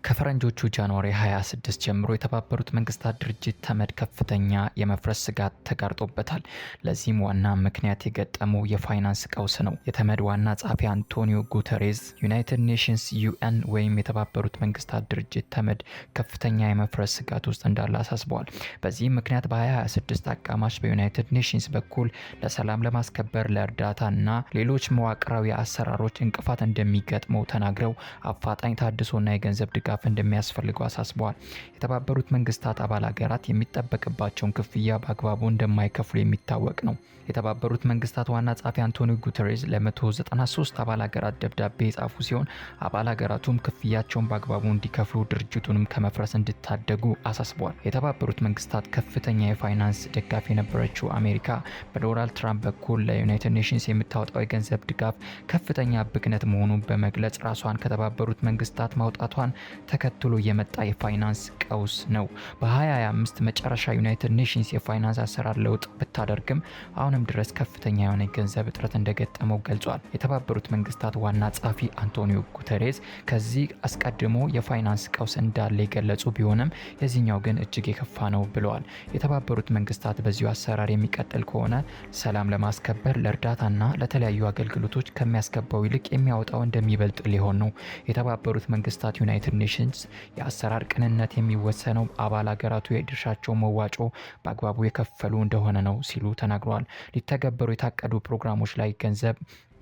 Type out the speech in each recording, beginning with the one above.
ከፈረንጆቹ January 26 ጀምሮ የተባበሩት መንግስታት ድርጅት ተመድ ከፍተኛ የመፍረስ ስጋት ተጋርጦበታል። ለዚህም ዋና ምክንያት የገጠመው የፋይናንስ ቀውስ ነው። የተመድ ዋና ጸሐፊ አንቶኒዮ ጉተሬዝ United Nations UN ወይም የተባበሩት መንግስታት ድርጅት ተመድ ከፍተኛ የመፍረስ ስጋት ውስጥ እንዳለ አሳስበዋል። በዚህም ምክንያት በ2026 አጋማሽ በ United Nations በኩል ለሰላም ለማስከበር፣ ለእርዳታና ሌሎች መዋቅራዊ አሰራሮች እንቅፋት እንደሚገጥመው ተናግረው አፋጣኝ ታድሶና የገንዘብ ድጋፍ እንደሚያስፈልገው አሳስበዋል። የተባበሩት መንግስታት አባል ሀገራት የሚጠበቅባቸውን ክፍያ በአግባቡ እንደማይከፍሉ የሚታወቅ ነው። የተባበሩት መንግስታት ዋና ጸሐፊ አንቶኒዮ ጉተሬዝ ለ193 አባል ሀገራት ደብዳቤ የጻፉ ሲሆን አባል ሀገራቱም ክፍያቸውን በአግባቡ እንዲከፍሉ ድርጅቱንም ከመፍረስ እንዲታደጉ አሳስበዋል። የተባበሩት መንግስታት ከፍተኛ የፋይናንስ ደጋፊ የነበረችው አሜሪካ በዶናልድ ትራምፕ በኩል ለ United Nations የምታወጣው የገንዘብ ድጋፍ ከፍተኛ ብክነት መሆኑን በመግለጽ ራሷን ከተባበሩት መንግስታት ማውጣቷን ተከትሎ የመጣ የፋይናንስ ቀውስ ነው። በ2025 መጨረሻ United Nations የፋይናንስ አሰራር ለውጥ ብታደርግም አሁንም ድረስ ከፍተኛ የሆነ የገንዘብ እጥረት እንደገጠመው ገልጿል። የተባበሩት መንግስታት ዋና ጸሐፊ አንቶኒዮ ጉተሬዝ ከዚህ አስቀድሞ የፋይናንስ ቀውስ እንዳለ የገለጹ ቢሆንም የዚህኛው ግን እጅግ የከፋ ነው ብለዋል። የተባበሩት መንግስታት በዚሁ አሰራር የሚቀጥል ከሆነ ሰላም ለማስከበር፣ ለእርዳታና ለተለያዩ አገልግሎቶች ከሚያስገባው ይልቅ የሚያወጣው እንደሚበልጥ ሊሆን ነው። የተባበሩት መንግስታት United Nations የአሰራር ቅንነት የሚወሰነው አባል ሀገራቱ የድርሻቸው መዋጮ በአግባቡ የከፈሉ እንደሆነ ነው ሲሉ ተናግረዋል። ሊተገበሩ የታቀዱ ፕሮግራሞች ላይ ገንዘብ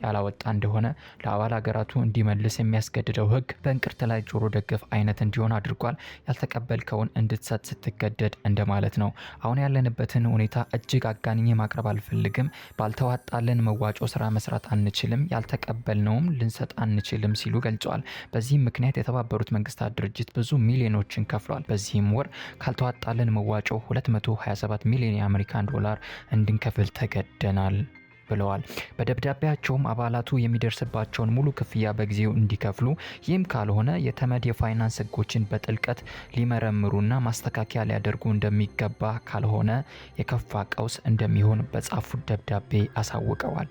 ያላወጣ እንደሆነ ለአባል ሀገራቱ እንዲመልስ የሚያስገድደው ሕግ በእንቅርት ላይ ጆሮ ደግፍ አይነት እንዲሆን አድርጓል። ያልተቀበልከውን እንድትሰጥ ስትገደድ እንደማለት ነው። አሁን ያለንበትን ሁኔታ እጅግ አጋንኜ ማቅረብ አልፈልግም። ባልተዋጣልን መዋጮ ስራ መስራት አንችልም፣ ያልተቀበልነውም ልንሰጥ አንችልም ሲሉ ገልጸዋል። በዚህም ምክንያት የተባበሩት መንግስታት ድርጅት ብዙ ሚሊዮኖችን ከፍሏል። በዚህም ወር ካልተዋጣልን መዋጮ 227 ሚሊዮን የአሜሪካን ዶላር እንድንከፍል ተገደናል ብለዋል። በደብዳቤያቸውም አባላቱ የሚደርስባቸውን ሙሉ ክፍያ በጊዜው እንዲከፍሉ፣ ይህም ካልሆነ የተመድ የፋይናንስ ህጎችን በጥልቀት ሊመረምሩና ማስተካከያ ሊያደርጉ እንደሚገባ፣ ካልሆነ የከፋ ቀውስ እንደሚሆን በጻፉት ደብዳቤ አሳውቀዋል።